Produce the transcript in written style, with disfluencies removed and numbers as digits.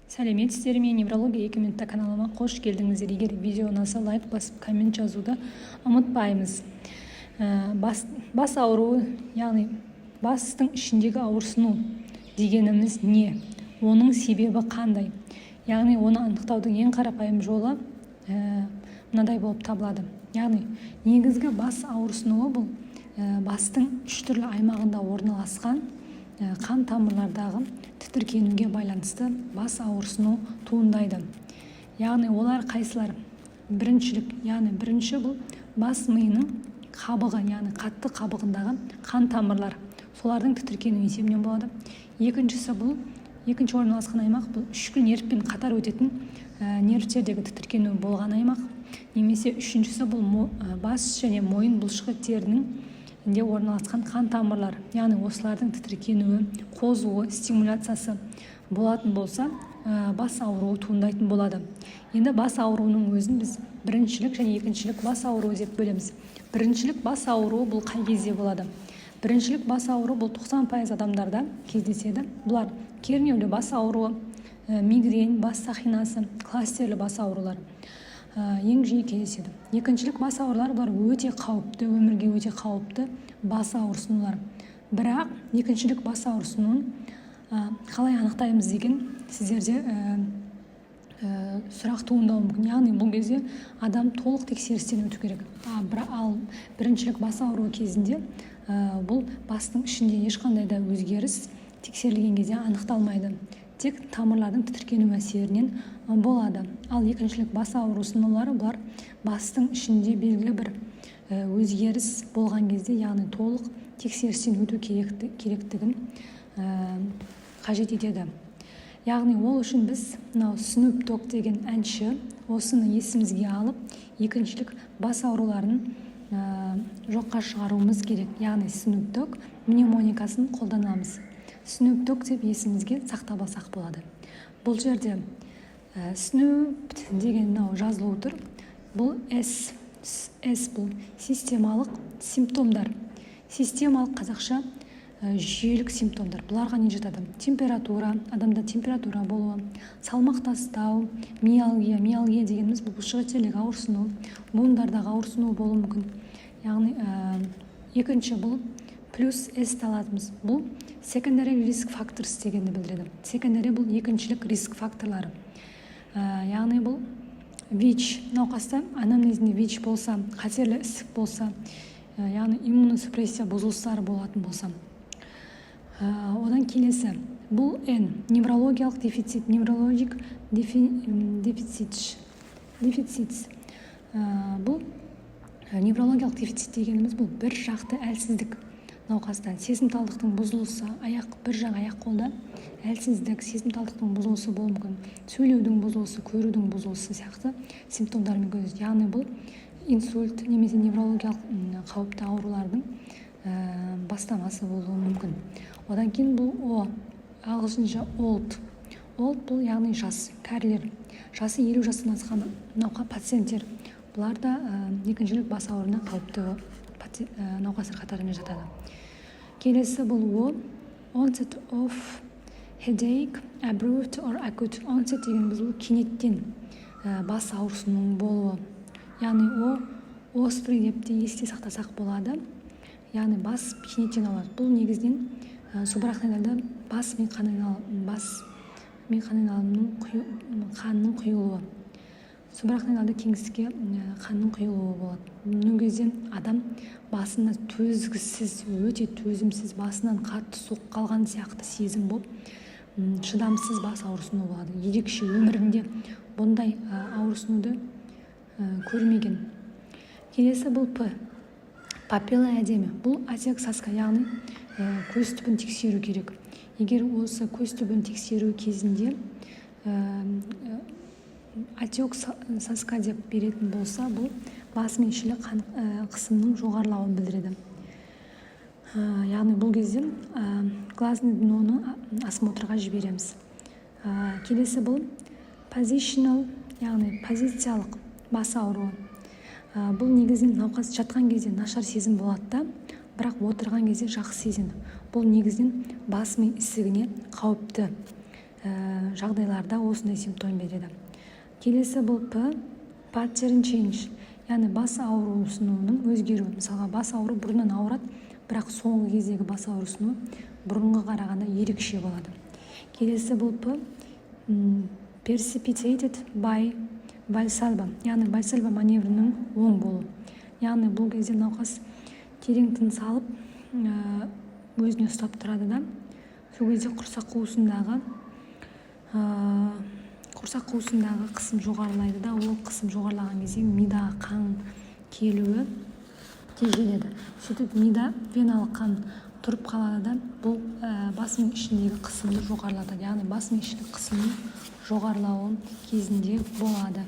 Сәлеметсіздер ме! «Неврология 2 минутта» каналыма қош келдіңіздер! Егер видео ұнаса, лайк басып, коммент жазуды ұмытпаймыз. Бас ауруы, яғни бастың ішіндегі ауырсыну дегеніміз не? Оның себебі қандай? Яғни оны анықтаудың ең қарапайым жолы мынадай болып табылады. Яғни негізгі бас ауырсынуы бұл бастың үш түрлі аймағында орналасқан қан тамырлардағы тітіркенуге байланысты бас ауырсыну туындайды. Яғни олар қайсылар? Біріншілік, яғни бірінші бұл бас миының қабығы, яғни қатты қабығындағы қан тамырлар, солардың тітіркену есебінен болады. Екіншісі, бұл екінші орналасқан аймақ, бұл ішкі нервпен қатар өтетін нервтердегі тітіркену болған аймақ. Немесе үшіншісі, бұл бас және мойын бұлшық еттерінің де орналасқан қан тамырлар. Яғни осылардың тітіркенуі, қозуы, стимуляциясы болатын болса, бас ауруы туындайтын болады. Енді бас ауруының өзін біз біріншілік және екіншілік бас ауруы деп бөлеміз. Біріншілік бас ауруы бұл қай кезде болады? Біріншілік бас ауруы бұл 90% адамдарда кездеседі. Бұлар кернеулі бас ауруы, мигрень, бас сақинасы, кластерлі бас аурулары ең жиі кездеседі. Екіншілік бас аурулар, бұлар өте қауіпті, өмірге өте қауіпті бас ауырсынулар. Бірақ екіншілік бас ауырсынуын қалай анықтаймыз деген сіздерде сұрақ туындауы мүмкін. Яғни бұл кезде адам толық тексерістен өту керек. Ал біріншілік бас ауруы кезінде бұл бастың ішінде ешқандай да өзгеріс тексерілген кезде анықталмайды, тек тамырлардың тітіркену әсерінен болады. Ал екіншілік бас ауырсынулары, бұлар бастың ішінде белгілі бір өзгеріс болған кезде, яғни толық тексерістен өту керектігін қажет етеді. Яғни ол үшін біз мынау Snoop Dogg деген әнші, осыны есімізге алып, екіншілік бас ауруларын жоққа шығаруымыз керек. Яғни Snoop Dogg мнемоникасын қолданамыз. Snoop Dogg деп есімізге сақтап алсақ болады. Бұл жерде Snoop деген мынау жазылуы тұр. Бұл S, S бұл системалық симптомдар. Системалық, қазақша жүйелік симптомдар. Бұларға не жатады? Температура, адамда температура болуы, салмақ тастау, миалгия. Миалгия дегеніміз бұл бұлшықеттердегі ауырсыну, буындардағы ауырсыну болуы мүмкін. Яғни екінші бұл плюс S алатынбыз. Бұл secondary risk factors дегенді білдіреді. Secondary бұл екіншілік риск факторлары. Яғни бұл ВИЧ, науқаста анамнезінде ВИЧ болса, қатерлі ісік болса, яғни иммуносупрессия бұзылыстары болатын болса. Одан келесі бұл N, неврологиялық дефицит, neurologic deficit. Бұл неврологиялық дефицит дегеніміз бұл бір жақты әлсіздік, науқастан сезімталдықтың бұзылысы, аяқ, бір жақ аяқ қолда әлсіздік, сезімталдықтың бұзылысы болуы мүмкін, сөйлеудің бұзылысы, көрудің бұзылысы сияқты симптомдармен көрінеді. Яғни бұл инсульт немесе неврологиялық қауіпті аурулардың бастамасы болуы мүмкін. Одан кейін бұл О, ағылшынша old. Old бұл яғни жас, кәрілер, жасы 50 жастан асқан пациенттер. Бұлар да екіншілік бас ауруына қауіпті науқастар қатарына жатады. Келесі бұл О, onset of headache, abrupt or acute. Onset дегеніміз бұл кенеттен бас ауырсынуының болуы. Яғни о, острый деп те есте сақтасақ болады. Яғни бас кенеттен ауырады. Бұл негізінен субарахноидальды бас ми қан айналымының, қанның құйылуы, субарахноидалды кеңістікке қанның құйылуы болады. Бұның кезде адам басына төзгісіз, өте төзімсіз, басынан қатты соққы алған сияқты сезім болып, шыдамсыз бас ауырсыну болады. Ерекше, өмірінде бұндай ауырсынуды көрмеген. Келесі бұл П, папиллоэдема. Бұл отек соска, яғни көз түбін тексеру керек. Егер осы көз түбін тексеру кезінде отек соска деп беретін болса, бұл бас ми ішілік қан қысымның жоғарылауын білдіреді. Яғни бұл кезде глазный дно ны осмотрға жібереміз. Келесі бұл positional, яғни позициялық бас ауруы. Бұл негізінен науқас жатқан кезде нашар сезім болады да, бірақ отырған кезде жақсы сезінеді. Бұл негізінен бас ми ісігіне қауіпті. жағдайларда осындай симптом береді. Келесі бұл П, pattern change, яғни бас ауырсынуының өзгеруі. Мысалға, бас ауру бұрыннан ауырады, бірақ соңғы кездегі бас ауырсынуы бұрынғы қарағанда ерекше болады. Келесі бұл П, precipitated by Valsalva, яғни Вальсальва маневрінің оң болуы. Яғни бұл кезде науқас терең тыныс алып, өзіне ұстап тұрады да, сол кезде құрсақ қуысындағы қысым жоғарылайды да, ол қысым жоғарылаған кезде мидағы қан келуі тежеледі. Сөйтіп, мида веналық қан тұрып қалады да, бұл бас ми ішіндегі қысымды жоғарылатады, яғни бас ми ішкі қысымның жоғарылауы кезінде болады.